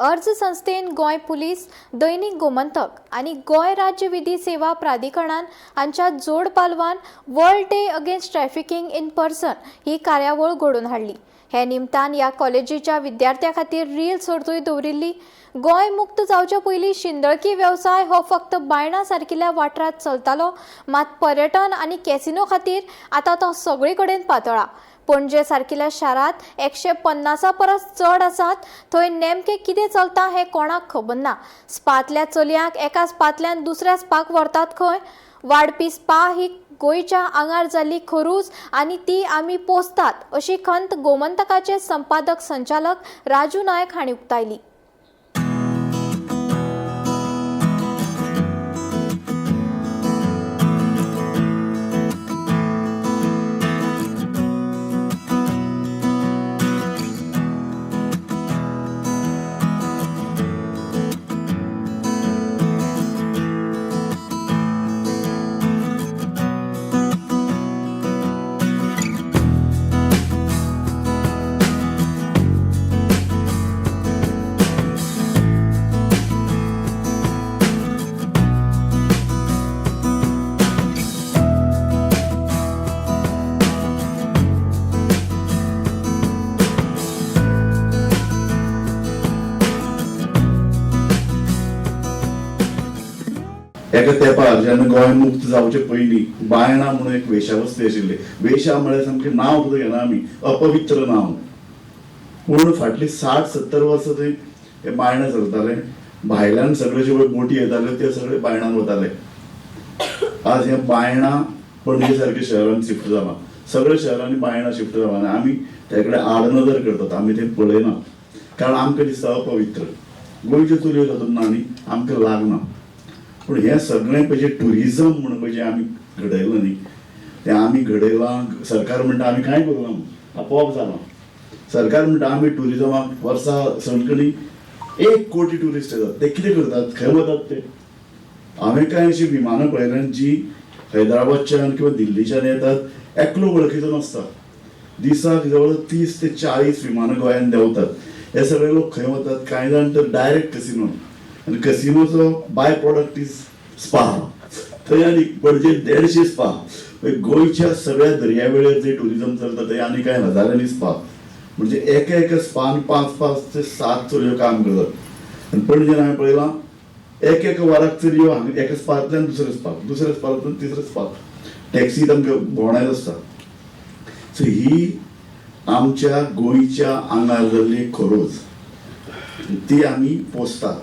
अर्ज संस्थेन गोंय पुलीस, दैनिक गोमंतक आनी गोंय राज्य विधी सेवा प्राधिकरणान हांच्या जोड पालवान World Day Against Trafficking in Person ही कार्यावळ घडोवन हाडली. हे निमतान ह्या कॉलेजीच्या विद्यार्थ्यां खातीर रील सर्तूय दवरिल्ली. गोंय मुक्त जावचे पयलीं शिंदळकी वेवसाय हो फक्त बायणा सारकिल्ल्या वाठारांत चलतालो, मात पर्यटन आनी कॅसिनो खातीर आतां तो सगळे कडेन पातळ्ळा. पणजे सारकिल्या शारांत 150 परस चड आसात. थंय नेमकें कितें चलता हें कोणाक खबर ना. स्पांतल्या चलयांक एका स्पांतल्यान दुसऱ्या स्पाक व्हरतात खंय. वाडपी स्पा ही गोंयच्या आंगार जाल्ली खरूज आनी ती आमी पोसतात, अशी खंत गोमंतकाचे संपादक संचालक राजू नायक हांणी उक्तायली. एका तेंपार जेन्ना गोंय मुक्त जावचे पयलीं बायणा म्हणून एक वेश्यावस्ती आशिल्ली. वेश्या म्हळ्यार सामकें नांव सुद्दां घेना आमी, अपवित्र नांव. पूण फाटलीं 60-70 वर्सां थंय हे बायणां चलताले. भायल्यान सगळे जे पळय बोटी येताल्यो, ते सगळे बायणान वताले. आज हे बायणां पणजे सारक्या शहरान शिफ्ट जालां. सगळ्या शहरांनी बायणां शिफ्ट जालां आनी आमी त्या कडेन आडनदर करतात. आमी तें पळयना, कारण आमकां दिसता अपवित्र. गोंयच्यो चलयो तातूंत ना न्ही, आमकां लागना. पूण हें सगळें पळय, ट्युरिजम म्हणून पळय जें आमी घडयलां न्ही, तें आमी घडयलां. सरकार म्हणटा आमी कांय करूं ना म्हूण, आपोआप जालां. सरकार म्हणटा आमी ट्युरिजमाक वर्सा सणकणी 1 कोटी ट्युरिस्ट येतात. ते कितें करतात, खंय वतात ते? हांवें कांय अशीं विमानां पळयल्यात जी हैदराबादच्यान किंवा दिल्लीच्यान येतात. एकलो वळखीचो नासता. दिसाक जवळ 30 ते 40 विमानां गोंयांत देंवतात. हे सगळे लोक खंय वतात? कांय जाण तर डायरेक्ट कसिनो, आनी कसिनोचो बाय प्रोडक्ट is spa. थंय आनी पणजे 150 स्पा. गोंयच्या सगळ्या दर्यावेळेर जे ट्युरिजम चलता, थंय आनी कांय हजारांनी स्पा. म्हणजे एका एका स्पान 5-5 ते 7 चलयो काम करतात. आनी पणजेन हांवें पळयलां, एक एका वराक चलयो हांगा एका स्पांतल्यान दुसऱ्या स्पाक, दुसऱ्या स्पांतल्यान तिसऱ्या स्पाक, टॅक्सी तांकां भोंवडायत आसता. सो ही आमच्या गोंयच्या आंगार जाल्ली खरोज, ती आमी पोसतात.